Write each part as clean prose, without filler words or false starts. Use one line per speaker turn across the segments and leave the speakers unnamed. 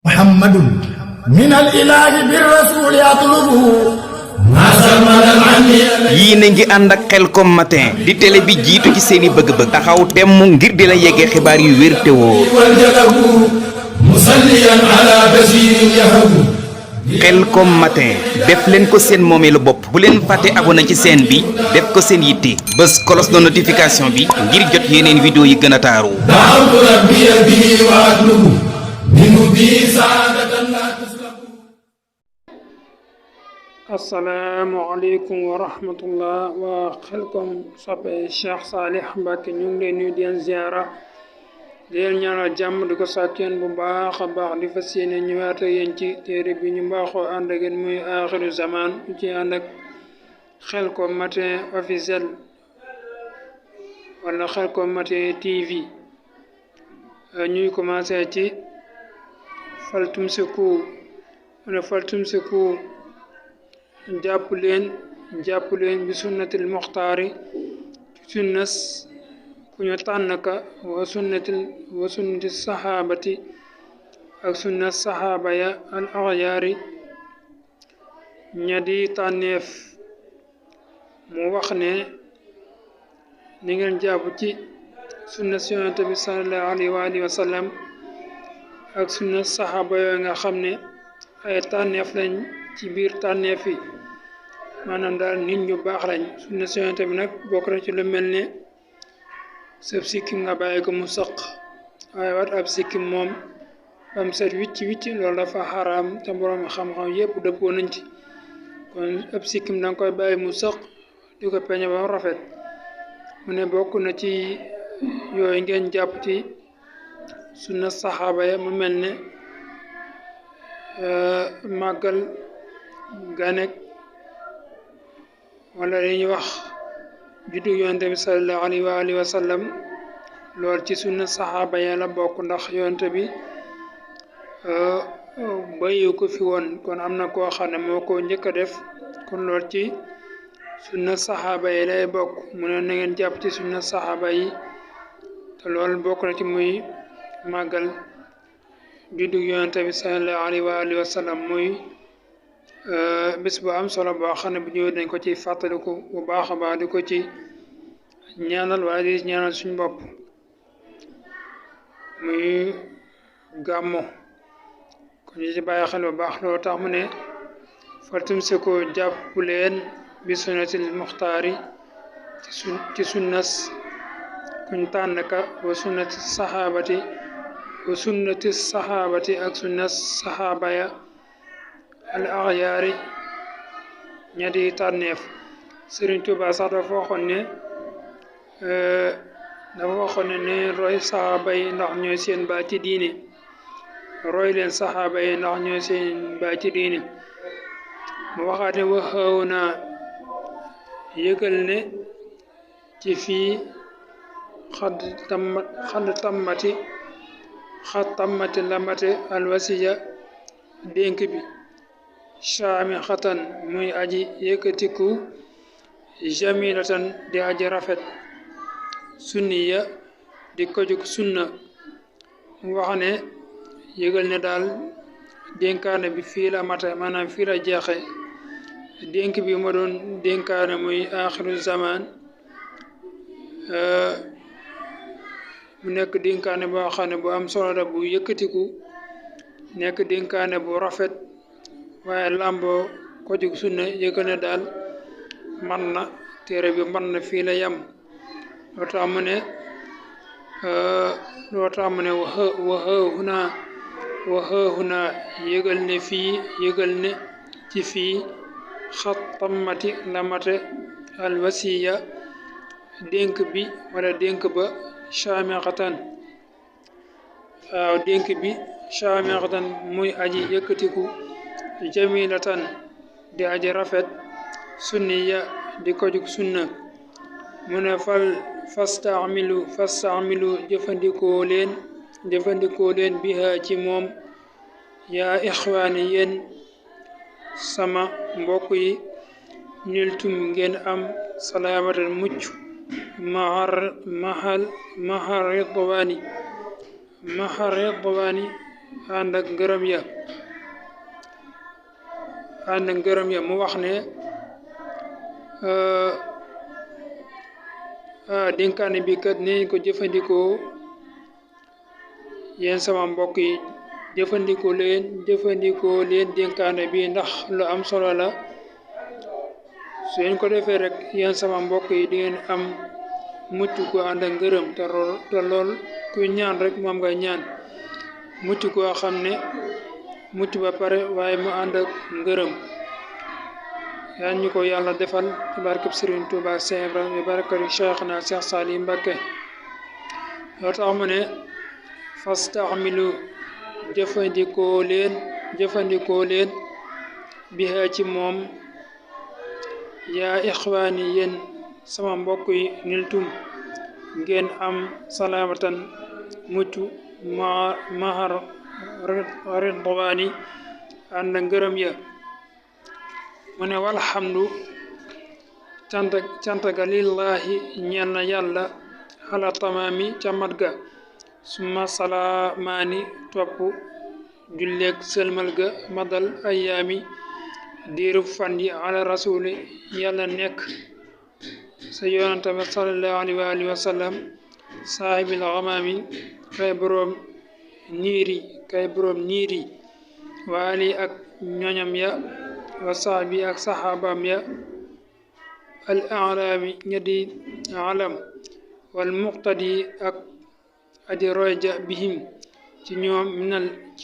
محمد من الإله بالرسول يطلبه
yii na ngi ànd ak Khelcom matin di télé bi jiitu ci seeni bëgg-bëgg taxaw temm ngir di la yeggee xibaar yu wér te wóor Khelcom matin def leen ko seen moomeelu bopp bu leen fàtte abonné ci chaîne bi def ko seen yitte bés cloche de notification bi ngir jot yeneen vidéo yi gën a taaru.
asalaamaaleykum wa rahmatullah waa Khelcom soppe Cheikh Salih Mbacké ñu ngi leen nuyu di leen ziara di leen ñaanal jàmm di ko sàkkeen bu baax a baax di fas yéene ñëwaat ak yéen ci téere bi ñu mbaaxoo ànd ak yéen muy axiru zaman ñu ci ànd ak Khelcom matin officiel wala Khelcom matin TV ñuy commencé ci faltumsiku wala faltumsiku jàpp leen bi sunnatil muxtaari sunnas ku ñu tànn ka wa sunnati saxaabati ak sunna saxaaba ya al axyaari ña di tànneef mu wax ne ni ngeen jàpp ci sunna yonent bi sallallahu alayhi wa sallam ak sunna saxaaba yooyu nga xam ne ay tànneef lañ ci biir tànneef yi maanaam daal nit ñu baax lañ sunna yonent bi nag bokk na ci lu mel ne sab sikkim nga bàyyi ko mu sëq waaye wat ab sikkim moom bam set wicc loolu dafa xaraam te borom xam-xam yépp dëppoo nañ ci kon ab sikkim danga koy bàyyi mu sëq di ko peñe ba rafet mu ne bokk na ci yooyu ngeen jàpp ci sunna saxaaba ya mu mel ne màggal ganek wala li ñuy wax juddu yonente bi sallallahu alayhi wa sallam lool ci sunna saxaaba ya la bokk ndax yonente bi bayu ko fi woon kon am na koo xam ne moo ko njëkk a def kon lool ci sunna saxaaba yi lay bokk mu ne na ngeen jàpp ci sunna saxaaba yi te loolu bokk na ci muy màggal juddu yonente bi sallallahu alayhi wa sallam muy bis bu am solo boo xam ne bu ñëwee dañ ko ci fàttaliku bu baax a baax di ko ci ñaanal waaye di ñaanal suñu bopp muy gàmmo kon ñu ci bàyyi xel bu baax loolu tax mu ne faltum si ko jàpp leen bi sunnatil muxtaari ci sunnas kuñ tànn ka wa sunnati saxaabati ak sunnas saxaaba ya al axyaari ña di tànneef Sëriñ Tuubaa sax dafa waxoon ne roy saxaaba yi ndax ñooy seen baa ci diine roy leen saxaaba yi ndax ñooy seen baa ci diine mu waxaat ne waxaaw naa yëgal ne ci fii xad tammati lamate alwasiya dénk bi caami xatan muy aji yëkkatiku jamilatan di aji rafet sunniya di ko jóg sunna mu wax ne yëgal ne daal dénkaane bi fii la mate maanaam fii la jeexe dénk bi ma doon dénkaane muy axiru zaman mu nekk dénkaane boo xam ne bu am solo la bu yëkkatiku nekk dénkaane bu rafet waaye làmboo ko jóg sunna yëgal ne daal man na téere bi man na fii la yam loo tax mu ne waxaahuna yëgal ne ci fii xat tammati lamate alwasiya dénk bi wala dénk ba caamexatan waaw dénk bi caamexatan muy aji yëkkatiku jamilatan di aji rafet sunniya di ko jug sunna mu ne fastaamilu jëfandikoo leen biha ci moom yaa ixwaani yéen sama mbokk yi niltum ngeen am salaamatan mucc mahar ridwaani ànd ak ngërëm ya mu wax ne dénkaane bi kat nee ko jëfandikoo yéen sama mbokk yi jëfandikoo leen dénkaane bi ndax lu am solo la su ngeen ko defee rek yéen sama mbokk yi di ngeen am mucc gu ànd ak ngërëm te lool kuy ñaan rek moom nga ñaan mucc goo xam ne mucc ba pare waaye mu ànd ak ngërëm yal ñu ko yàlla defal ci barkeb Serigne Touba Cheikh Ibrahima bi barakati Cheikhna Cheikh Saliou Mbacké yoo tax mu ne fastaxmilu jëfandikoo leen biha ci moom yaa ixwaani yéen sama mbokk yi niltum ngeen am salaamatan mucc mahar ridwaani ànd ngërëm ya mu ne walhamdu cant ga lillahi ñeel na yàlla ala tamaami ca mat ga summa salaamaani topp julleeg sëlmal ga madal ayaami diirub fan yi ala rasuli yàlla nekk sa yonante ba sallallahu alayhi wa sallam saahibil xamaami kay boroom niiri waali ak ñoñam ya wa sahbi ak saxaabaam ya al alaami ñadi alam wal muqtadi ak adi royja bihim ci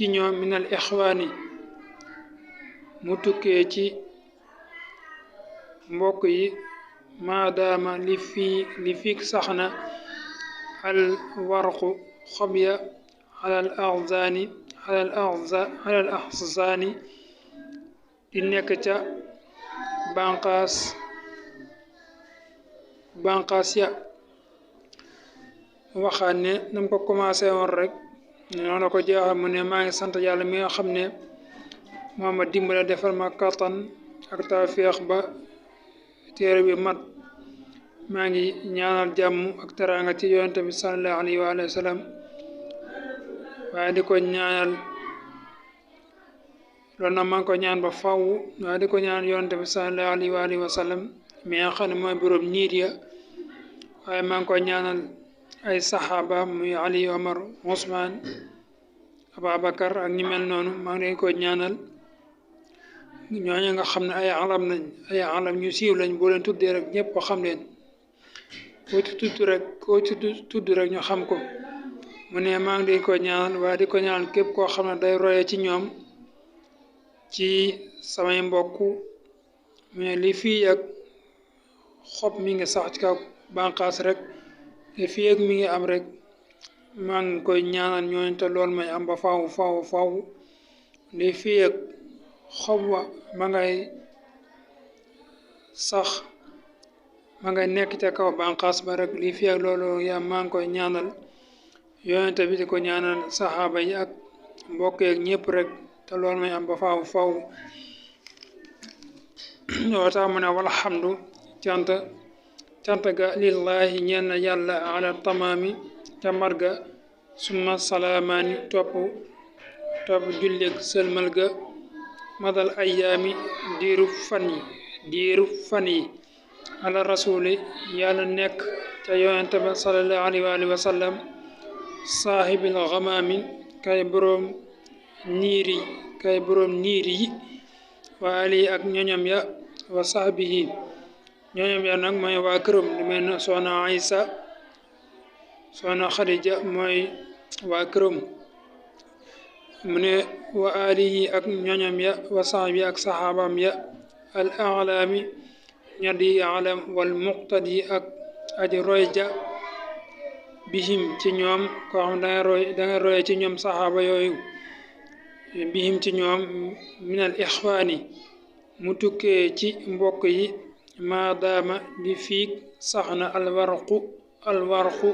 ñoom minal ixwaani mu tukkee ci mbokk yi maadaama li fiik saxna al warqu xob ya alal axzaani di nekk ca banqaas ya waxaat ne nam ko commencé woon rek noonu la ko jeexal mu ne maa ngi sant yàlla mi nga xam ne moo ma dimbale defal ma kattan ak tawfeex ba téere bi mat maa ngi ñaanal jàmm ak teraanga ci yonent bi sallallahu alayhi wa sallam waaye di ko ñaanal loolu nag maa ngi ko ñaan ba faw waaye di ko ñaanal yonent bi sallallahu alayhi wa sallam mi nga xam ne mooy borom niit ya waaye maa ngi ko ñaanal ay saxaaba muy Ali Omar Ousmane Ababacar ak ñi mel noonu maa ngi leen ko ñaanal ñooñu nga xam ne ay alam ñu siiw lañ boo leen tuddee rek ñëpp ko xam leen koo ci tudd rek ñu xam ko mu ne maa ngi leen ko ñaanal waaye di ko ñaanal képp koo xam ne day roye ci ñoom ci samay mbokk mais li fii ak xob mi ngi sax ci kaw bànqaas rek te fii ak mi ngi am rek maa ngi koy ñaanal ñooñu te loolu may am ba faw li fii ak xob wa ma ngay sax ma ngay nekk ca kaw bànqaas ba rek li fii ak loolu yaa maa ngi koy ñaanal yooyu tamit di ko ñaanal saxaaba yi ak mbokk yeeg ñëpp rek te loolu may am ba faw yoo tax mu ne walhamdu cant ga lillahi ñeel na yàlla ala tamaami ca marga summa salaamaani topp julleeg sëlmal ga madal ayaami diiru fan yi ala rasuli yàlla nekk ca yonente ba sallallahu alayhi wa sallam saahibil xamaami kay boroom niir yi wa ali ak ñoñam ya wa sahbihi ñoñam ya nag mooy waa këram lu mel ne soxna Aysa soxna Xadija mooy waa këram mu ne wa alihi ak ñoñam ya wa sahbi ak saxaabam ya al alaami ñadi alam wal muqtadi ak aji roy ja bihim ci ñoom koo xam danga roye ci ñoom saxaaba yooyu bihim ci ñoom minal ixwaani mu tukkee ci mbokk yi maadaama di fiig saxna alwarqu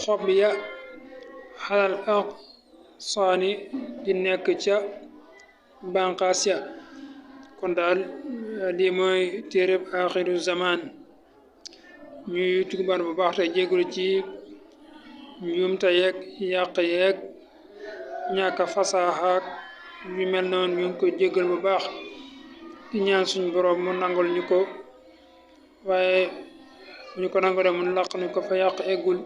xob ya xalal ak saani di nekk ca banqaas ya kon daal lii mooy téereb axiru zaman ñuy tukubaat bu baax te jégalu ci njuumte yeeg yàq yeeg ñàkk a fasaaxaak yu mel noonu ñu ngi koy jéggal bu baax di ñaan suñu borom mu nangul ñu ko waaye bu ñu ko nangulee mu laq ñu ko fa yàq eggul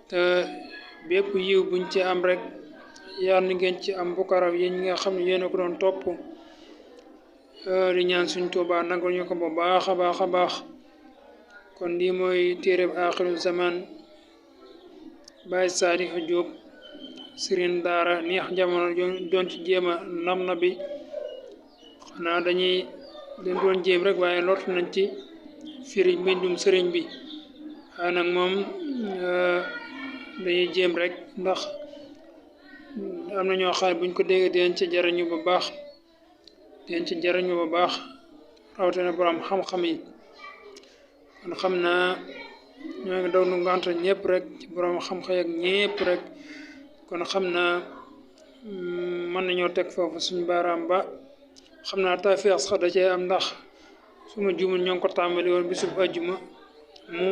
te bépp yiw buñ ci am rek yal na ngeen ci am bu ko raw yéen ñi nga xam ne yéen a ko doon topp di ñaan suñ Tuubaa nangul ñu ko bu baax a baax a baax kon lii mooy téereb aaxiru zaman Baay Saalihu Jóob sëriñ daara neex jamono doon ci jéem a nam na bi xanaa dañuy leen doon jéem rek waaye lot nañ ci firi mbindum sëriñ bi waaye nag moom dañuy jéem rek ndax am na ñoo xam ne buñ ko dégg dinañ ci jariñu bu baax rawatina borom xam-xam yi kon xam naa ñoo ngi daw nu ngant ñëpp rek ci borom xam-xam ak ñëpp rek kon xam naa mën nañoo teg foofu suñu baaraam ba xam naa tawfeex sax da cee am ndax suma juumul ñoo ngi ko tàmbali woon bisub ajjuma mu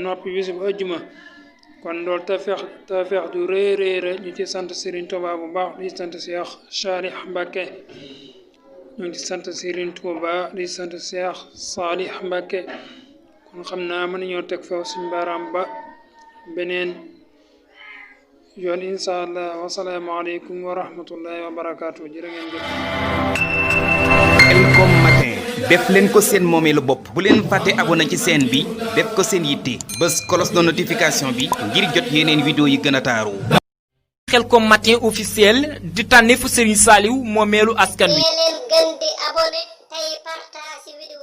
noppi bisub ajjuma kon loolu tawfeex du rëy ñu ci sant Serigne Touba bu baax di sant Cheikh Salih Mbacké ñu ngi ci sant Serigne Touba di sant Cheikh Salih Mbacké kon xam naa mën nañoo teg foofu suñu baaraam ba beneen yoon incha allah wasalaamaaleykum wa rahmatullahi wa barakaatu jërë ngeen jëf.
Khelcom matin def leen ko seen moomeelu bopp bu leen fàtte abonné ci chaîne bi def ko seen yitte bës cloche de notification bi ngir jot yeneen vidéo yi gën a taaru.
Khelcom matin officiel di tànneefu Serigne Saliou moomeelu askan wi.
leen gën di abonné tey partage vidéo